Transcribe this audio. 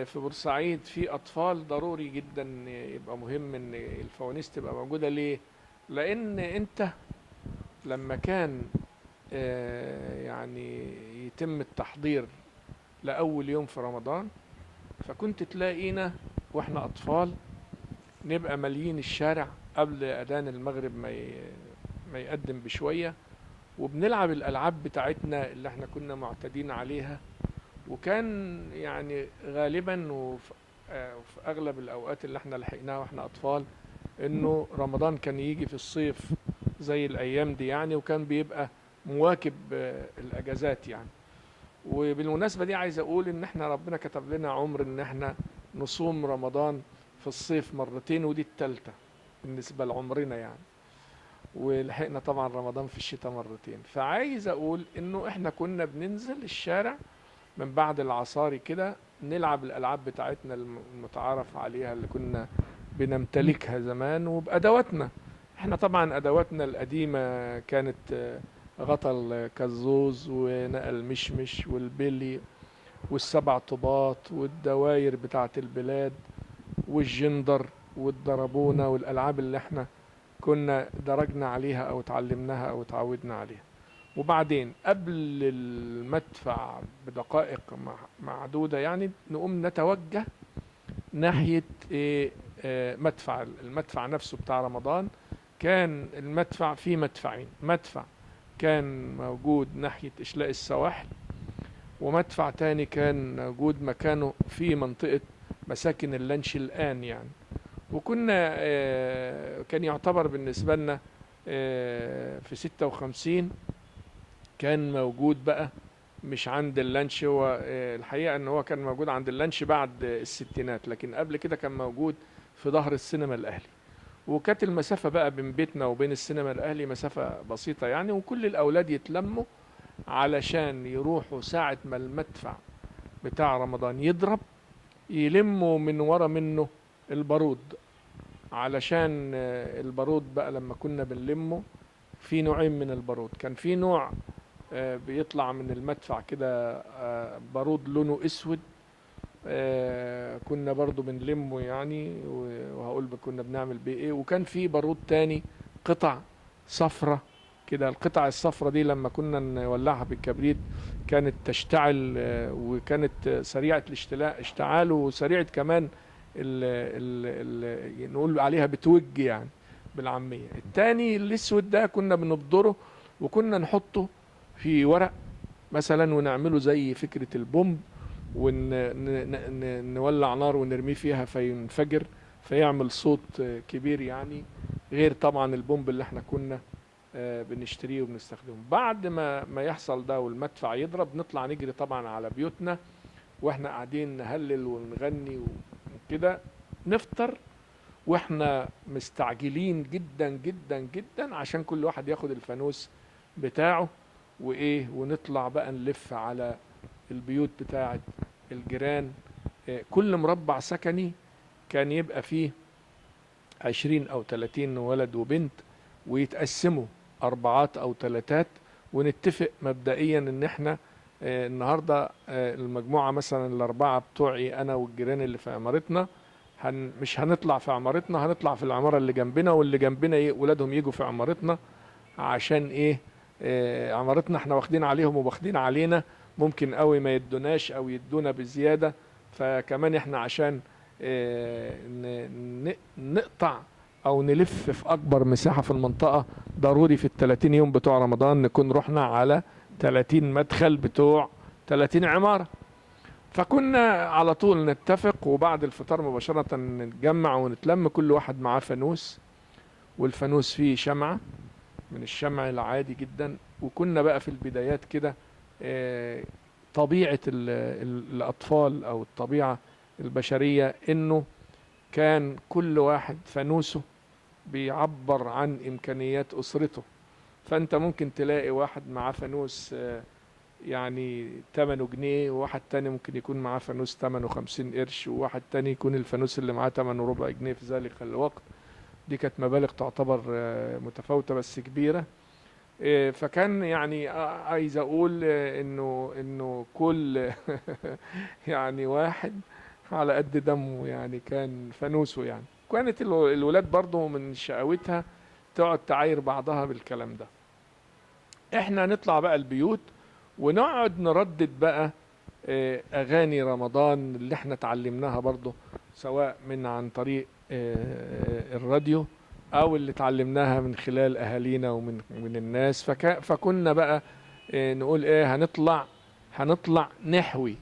في بورسعيد في اطفال، ضروري جدا يبقى مهم ان الفوانيس تبقى موجودة. ليه؟ لان انت لما كان يعني يتم التحضير لأول يوم في رمضان، فكنت تلاقينا واحنا اطفال نبقى ماليين الشارع قبل اذان المغرب ما يقدم بشوية، وبنلعب الالعاب بتاعتنا اللي احنا كنا معتادين عليها. وكان يعني غالبا وفي اغلب الاوقات اللي احنا لحقناها واحنا اطفال، انه رمضان كان يجي في الصيف زي الايام دي يعني، وكان بيبقى مواكب الاجازات يعني. وبالمناسبة دي عايز اقول ان احنا ربنا كتب لنا عمر ان احنا نصوم رمضان في الصيف مرتين، ودي التالتة بالنسبة لعمرنا يعني، ولحقنا طبعا رمضان في الشتاء مرتين. فعايز اقول انه احنا كنا بننزل الشارع من بعد العصاري كده نلعب الالعاب بتاعتنا المتعارف عليها اللي كنا بنمتلكها زمان، وبادواتنا احنا طبعا. ادواتنا القديمة كانت غطا الكزوز ونقل مشمش والبلي والسبع طوبات والدواير بتاعت البلاد والجندر والضربونة والألعاب اللي احنا كنا درجنا عليها أو تعلمناها أو تعودنا عليها. وبعدين قبل المدفع بدقائق معدودة يعني نقوم نتوجه ناحية ايه، مدفع المدفع نفسه بتاع رمضان. كان المدفع فيه مدفعين، مدفع كان موجود ناحية إشلاء السواحل، ومدفع تاني كان موجود مكانه في منطقة مساكن اللانش الآن يعني. وكنا كان يعتبر بالنسبة لنا في 56 كان موجود بقى مش عند اللانش. هو الحقيقة ان هو كان موجود عند اللانش بعد الستينات، لكن قبل كده كان موجود في ظهر السينما الأهلي. وكانت المسافة بقى بين بيتنا وبين السينما الأهلي مسافة بسيطة يعني، وكل الأولاد يتلموا علشان يروحوا ساعة ما المدفع بتاع رمضان يضرب يلموا من ورا منه البارود، علشان البارود بقى لما كنا بنلمه في نوعين من البارود. كان في نوع بيطلع من المدفع كده بارود لونه اسود، كنا برضو بنلمه يعني، وهقول كنا بنعمل بيه ايه. وكان في بارود تاني قطع صفرة كده، القطع الصفرة دي لما كنا نولعها بالكبريت كانت تشتعل، وكانت سريعة الاشتعال، وسريعة كمان ال ال ال نقول عليها بتوج يعني بالعامية. التاني الاسود ده كنا بنبدره وكنا نحطه في ورق مثلا ونعمله زي فكرة البومب، ونولع نار ونرميه فيها فينفجر فيعمل صوت كبير يعني، غير طبعا البومب اللي احنا كنا بنشتريه وبنستخدمه. بعد ما يحصل ده والمدفع يضرب نطلع نجري طبعا على بيوتنا، واحنا قاعدين نهلل ونغني وكده، نفطر واحنا مستعجلين جدا جدا جدا عشان كل واحد ياخد الفانوس بتاعه وايه، ونطلع بقى نلف على البيوت بتاعت الجيران. كل مربع سكني كان يبقى فيه 20 او 30 ولد وبنت، ويتقسموا اربعات او تلاتات، ونتفق مبدئيا ان احنا النهارده المجموعة مثلا الاربعة بتوعي انا والجيران اللي في عمارتنا مش هنطلع في عمارتنا، هنطلع في العمارة اللي جنبنا، واللي جنبنا ايه ولادهم يجوا في عمارتنا، عشان ايه، عمارتنا احنا واخدين عليهم وواخدين علينا، ممكن قوي ما يدوناش او يدونا بزيادة، فكمان احنا عشان نقطع او نلف في اكبر مساحة في المنطقة ضروري في ال30 يوم بتوع رمضان نكون رحنا على 30 مدخل بتوع 30 عمارة. فكنا على طول نتفق، وبعد الفطار مباشرة نتجمع ونتلم، كل واحد معاه فانوس، والفانوس فيه شمعة من الشمع العادي جدا. وكنا بقى في البدايات كده طبيعة الأطفال أو الطبيعة البشرية إنه كان كل واحد فانوسه بيعبر عن إمكانيات أسرته. فأنت ممكن تلاقي واحد معاه فانوس يعني 8 جنيه، وواحد تاني ممكن يكون معاه فانوس 8 50 قرش، وواحد تاني يكون الفانوس اللي معاه 8 وربع جنيه في ذلك الوقت. دي كانت مبالغ تعتبر متفاوتة بس كبيرة. فكان يعني عايز اقول انه كل يعني واحد على قد دمه يعني، كان فانوسه يعني. كانت الولاد برضو من شقاوتها تقعد تعاير بعضها بالكلام ده. احنا نطلع بقى البيوت ونقعد نردد بقى اغاني رمضان اللي احنا اتعلمناها برضو، سواء من عن طريق الراديو او اللي اتعلمناها من خلال اهالينا ومن الناس. فكنا بقى نقول ايه، هنطلع نحوي.